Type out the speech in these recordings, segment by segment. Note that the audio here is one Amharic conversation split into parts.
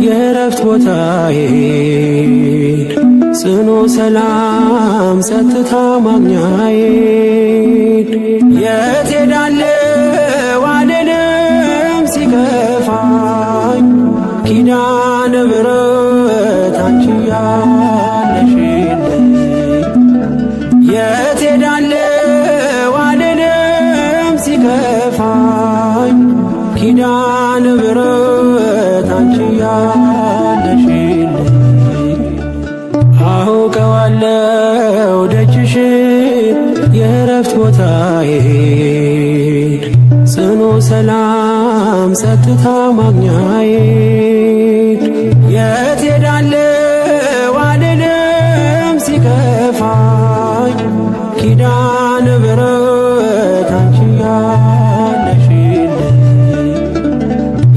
የእረፍት ቦታዬን ጽኑ ሰላም ጸጥታ ማግኛዬን የት ሄዳለሁ አልልም ሲከፋኝ ኪዳነ ምሕረት አንቺ ያለሽልኝ የት ሄዳለሁ አልልም ሲከፋኝ ኪዳነ ምሕረት አንቺ ያለሽልኝ አውቀዋለሁ ደጅሽን የእረፍት ቦታዬን ጽኑ ሰላም ጸጥታ ማግኛዬን የት ሄዳለሁ አልልም ሲከፋኝ ኪዳነ ምሕረት አንቺ ያለሽልኝ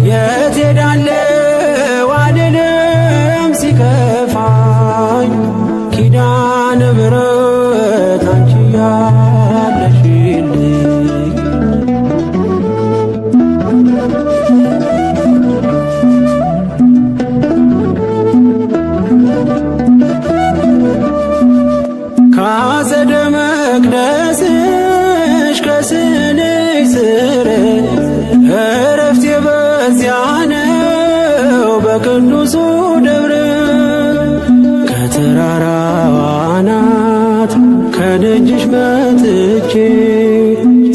የት ሄዳለሁ አልልም ሲከፋኝ ኪዳነ ምሕረት አንቺ ያለሽልኝ። ካጸደ መቅደስሽ ከስዕልሽ ስር እረፍቴ በዚያ ነው በቅዱሱ ደብር ከተራራዋ አናት ከደጅሽ መጥቼ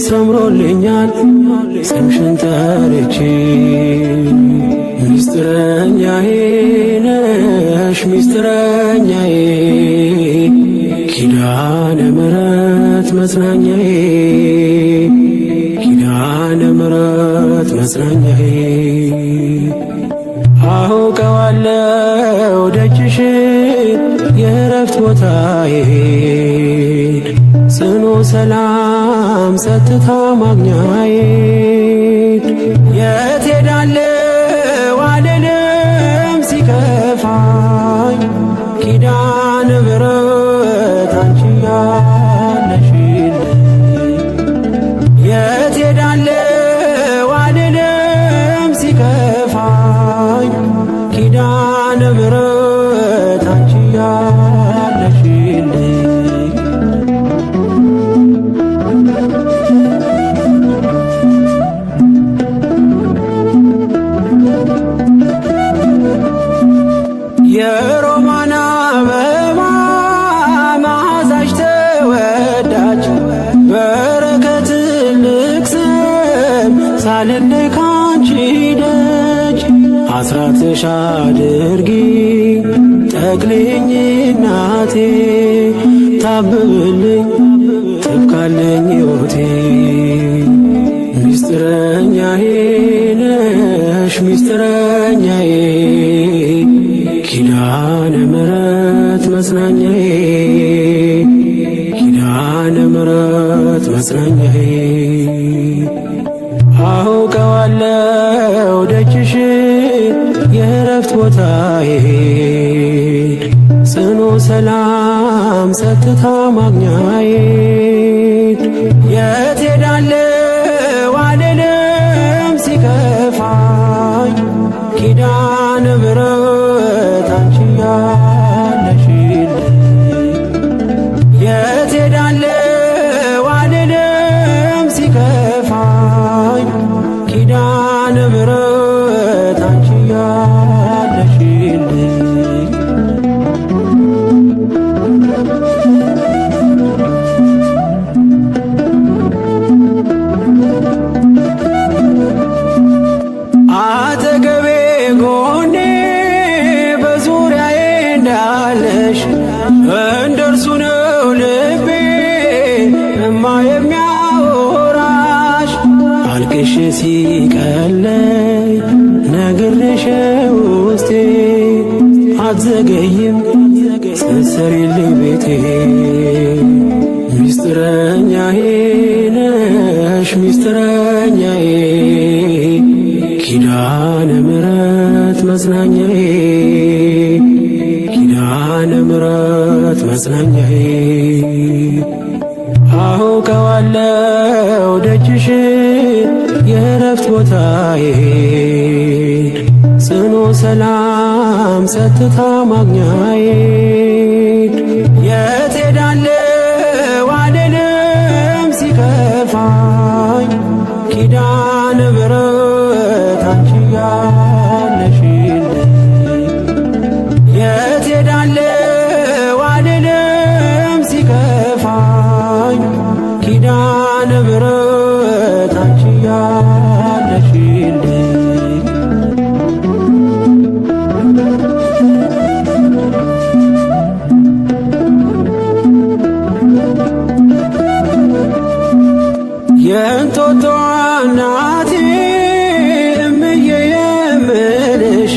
ሰምሮልኛል ስምሽን ጠርቼ ሚስጥረኛዬ ነሽ ሚስጥረኛዬ ኪዳነ ምሕረት መጽናኛዬ ኪዳነ ምሕረት መጽናኛዬ አውቀዋለሁ ደጅሽን የእረፍት ቦታዬን ጽኑ ሰላም ጸጥታ ማግኛዬን የት ሄዳለሁ አልልም ሲከፋኝ ኪዳነ ምሕረት አንቺ ያለሽልኝ የት ሄዳለሁ አልልም ሲከፋኝ ኪዳነ ምሕረት አንቺ ያለሽልኝ። የሮማን አበባ መዓዛሽ ተወዳጅ በረከት ትልቅ ስም ሳልለይ ካንቺ ደጅ አስራትሽ አድርጊ ጠቅልኝ እናቴ ታብብልኝ ትብካለኝ ሕይወቴ ሚስጥረኛዬ ነሽ ሚስጥረኛዬ ኪዳነ ምሕረት መጽናኛዬ ኪዳነ ምሕረት መጽናኛዬ አውቀዋለሁ ደጅሽን የእረፍት ቦታዬን ጽኑ ሰላም ጸጥታ ማግኛዬን የት ሄዳለሁ አልልም ሲከፋኝ ኪዳነ ምሕረት አንቺ ያለሽልኝ የት ሄዳለሁ አልልም ሲከፋኝ ኪዳነ ምሕረት አንቺ ያለሽልኝ። አጠገቤ ጎኔ በዙሪያዬ እንዳለሽ እንደርሱ ነው ልቤ እማ የሚያወራሽ አልቅሽ ሲቀለይ ነግሬሽ ውስጤ አትዘገይም ስትሰሪልኝ ቤቴ ሚስጥረኛዬ ነሽ ሚስጥረኛዬ ኪዳነ ምሕረት መጽናኛዬ ኪዳነ ምሕረት መጽናኛዬ አውቀዋለሁ ደጅሽን የእረፍት ቦታዬን ሰላም ጸጥታ ማግኛዬ የት ሄዳለሁ አልልም ሲከፋኝ ኪዳነ ምሕረት አንቺ ያለሽልኝ የት ሄዳለሁ አልልም ሲከፋኝ ኪዳነ ምሕረት አንቺ ያለሽልኝ። የእንጦጦ እናቴ እምዬ የምልሽ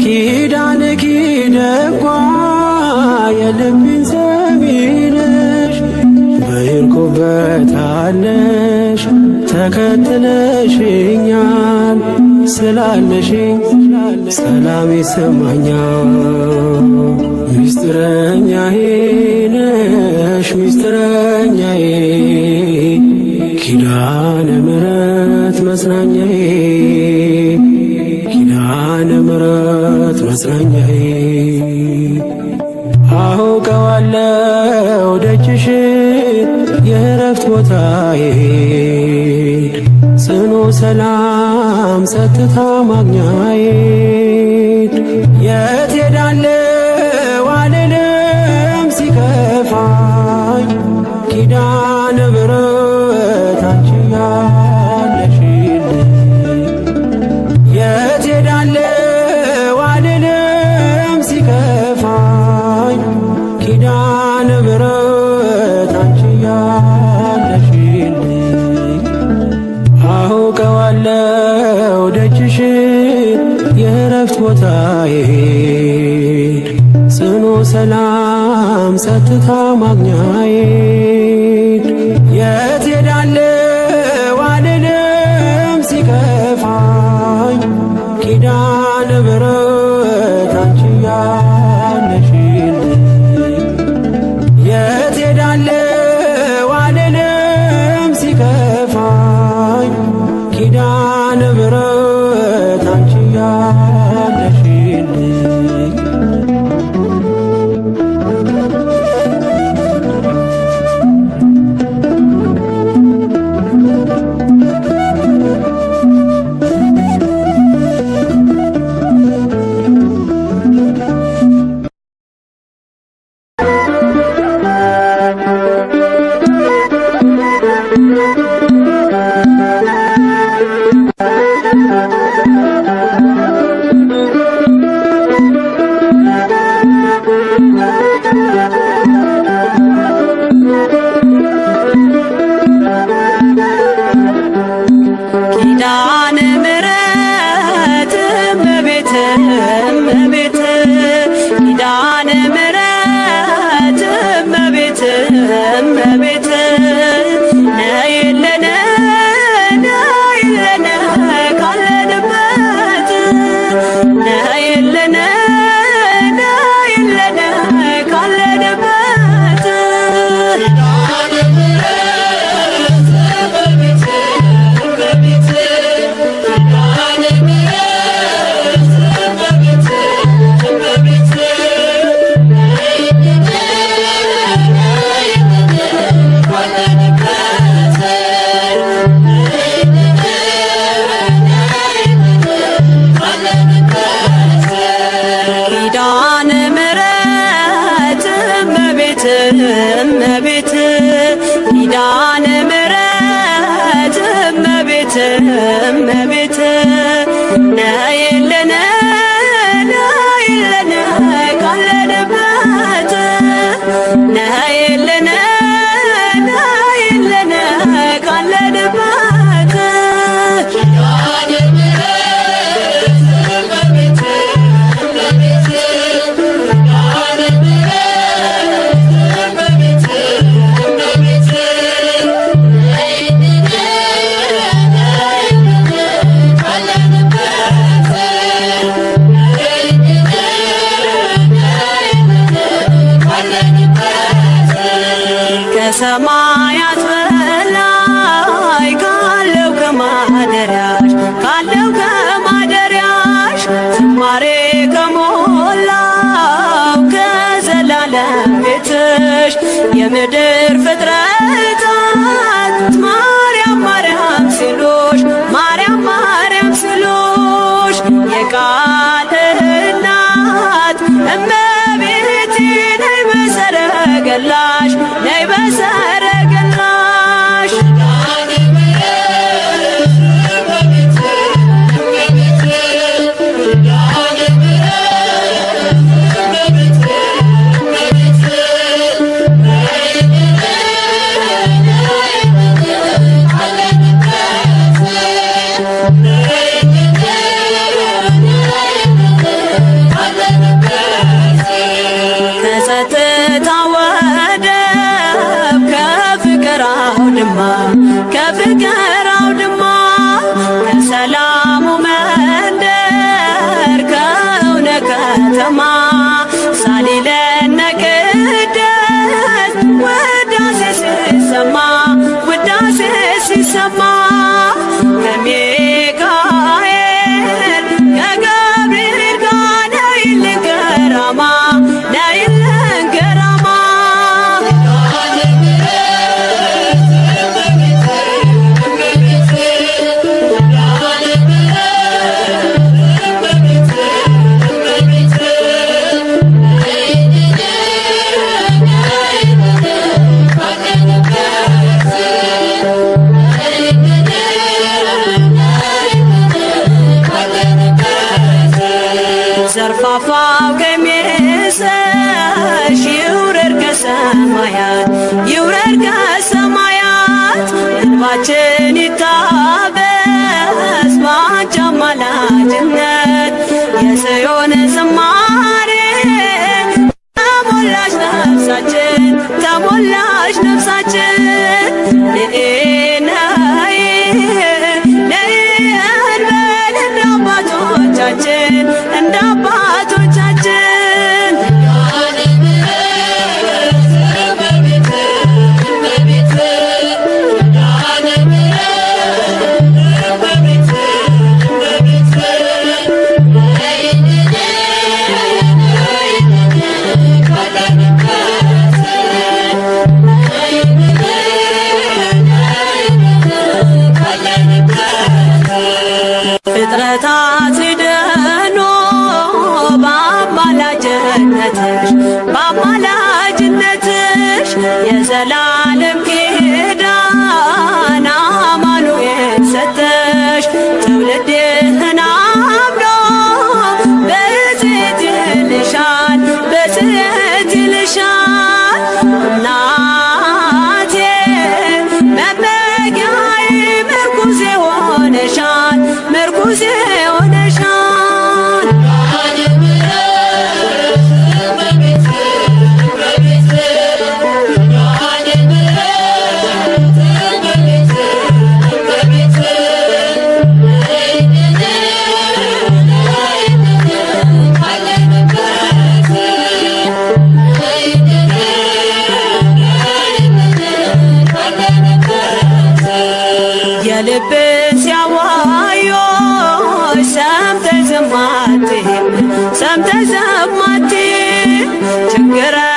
ኪዳንኪ ደጓ የልቤን ሰሚ ነሽ። በሄድኩበታለሽ ተከትለሽኛል ስላለሽኝ ሰላም ይሰማኛል። ሚስጥረኛዬ ነሽ ሚስጥረኛዬ ኪዳነ ምሕረት መጽናኛዬ ኪዳነ ምሕረት መጽናኛዬ። አውቀዋለሁ ደጅሽን የእረፍት ቦታዬ ጽኑ ሰላም ጸጥታ ማግኛዬ የት ሄዳለሁ አልልም ሲከፋኝ ኪዳነ ምሕረት አንቺ ያለሽልኝ የት ሄዳለሁ አልልም ሲከፋኝ ኪዳነ ምሕረት አንቺ ያለሽልኝ። አውቀዋለሁ ደጅሽን የእረፍት ቦታዬ ጽኑ ሰላም ጸጥታ ማግኛዬ የት ሄዳለሁ አልልም ሲከፋኝ ኪዳነ ምሕረት አንቺ ያለሽልኝ የት ሄዳለሁ አልልም ሲከፋኝ ኪዳነ ምሕረት አንቺ ያለሽልኝ። ኪዳነ ምሕረት እመቤት እመቤት ኪዳነ ምሕረት እመቤት እመቤት ነይልን ነይልን ካለንበት ነይልን ነይልን ካለንበት። ዝማሬ ከሞላው ከዘላለም ቤትሽ የምድር ፍጥረታት ማርያም ማርያም ሲሉሽ፣ ማርያም ማርያም ሲሉሽ፣ የቃል እናት እመቤቴ ነይ በሰረገላሽ፣ ነይ በሰረገላሽ። ከጸጥታ ወደብ ከፍቅር አውድማ፣ ከፍቅር አውድማ፣ ከሰላሙ መንደር ከእውነት ከተማ ሳሊለነ ቅድስት ውዳሴ ሲሰማ፣ ውዳሴ ሲሰማ፣ ከሚካኤል ከገብርኤል ጋር ነይልን ገራማ፣ ነይልን ገራማ። ዘርፋፋው ቀሚስሽ ይውረድ ከሰማያት፣ ይውረድ ከሰማያት፣ እንባችን ይታበስ ባንቺ አማላጅነት። የጽዮን ዝማሬ ተሞላሽ ነፍሳችን፣ ተሞላሽ ነፍሳችን። ንኢ ነይ ነይ እንበል እንደ አባቶቻችን፣ እንደ አባቶቻችን። ፍጥረታት ሊድኑ በአማላጅነትሽ፣ በአማላጅነትሽ የዘላለም ኪዳን አማኑኤል ሰጠሽ። ትውልድህን አምኖ ብፅዕት ይልሻል፣ ብፅዕት ይልሻል። እናቴ መመኪያዬ ምርኩዜ ሆነሻል፣ ምርኩዜ ሆነሻል። የልብን ሲያዋዮች ሰምተሽ ዝም አትይም፣ ሰምተሽ ዝም አትይም። ችግረኛውን